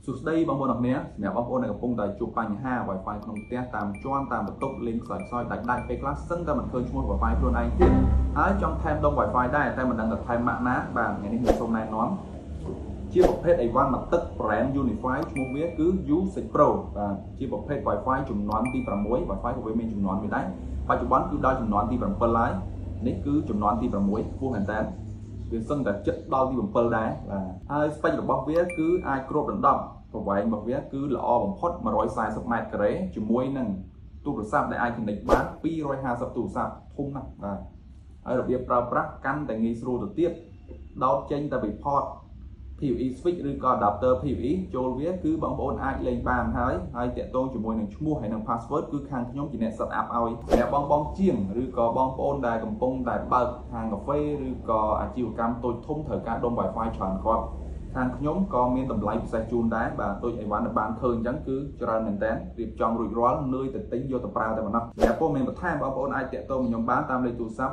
សួស្តីបងប្អូនអរគ្នាសម្រាប់បងប្អូនដែលកំពុងតែជួបបញ្ហា Wi-Fi ក្នុងផ្ទះតាមជាន់តាមបន្ទប់លេងខ្សោយខ្សោយដាច់ដាច់ពេលខ្លះសឹងតែមិនឃើញឈ្មោះ Wi-Fi ខ្លួនឯងទៀតហើយចង់ថែមដុំ Wi-Fi ដែរតែមិនដឹងថាថែមម៉ាកណាបាទថ្ងៃនេះខ្ញុំសូមណែនាំជាប្រភេទអីវ៉ាន់មួយទឹក brand Unifi ឈ្មោះវាគឺ U6 Pro បាទជាប្រភេទ Wi-Fi ជំនាន់ទី6 Wi-Fi ក៏វាមានជំនាន់មួយដែរបច្ចុប្បន្នគឺដល់ជំនាន់ទី7ហើយនេះគឺជំនាន់ទី6ខ្ពស់មែនតើវាសឹងតែចិត្តដល់ទី7ដែរបាទហើយ spec របស់វាគឺអាចគ្របដណ្ដប់ប្រវែងរបស់វាគឺល្អបំផុត140ម៉ែត្រការ៉េជាមួយនឹងទូរស័ព្ទដែលអាច connect បាន250ទូរស័ព្ទធំណាស់បាទហើយរបៀបប្រើប្រាស់កាន់តែងាយស្រួលទៅទៀតដោតចេញតែពី port PoE switch ឬក៏ adapter PoE ចូលវាគឺបងប្អូនអាចលេងបានហើយហើយតាក់ទងជាមួយនឹងឈ្មោះហើយនិង password គឺខាងខ្ញុំជាអ្នក set up ឲ្យសម្រាប់បងបងជាងឬក៏បងប្អូនដែលកំពុងតែបើកហាងកាហ្វេឬក៏អាជីវកម្មតូចធំត្រូវការដុំ Wi-Fi ច្រើនគាត់ខាងខ្ញុំក៏មានតម្លៃពិសេសជូនដែរបាទដូចអីវ៉ាន់ដែលបានឃើញអញ្ចឹងគឺច្រើនមែនតើរៀបចំរួចរាល់នឿយទៅទិញយកទៅប្រើតែប៉ុណ្ណោះសម្រាប់ព័ត៌មានបន្ថែមបងប្អូនអាចតាក់ទងខ្ញុំបានតាមលេខទូរស័ព្ទ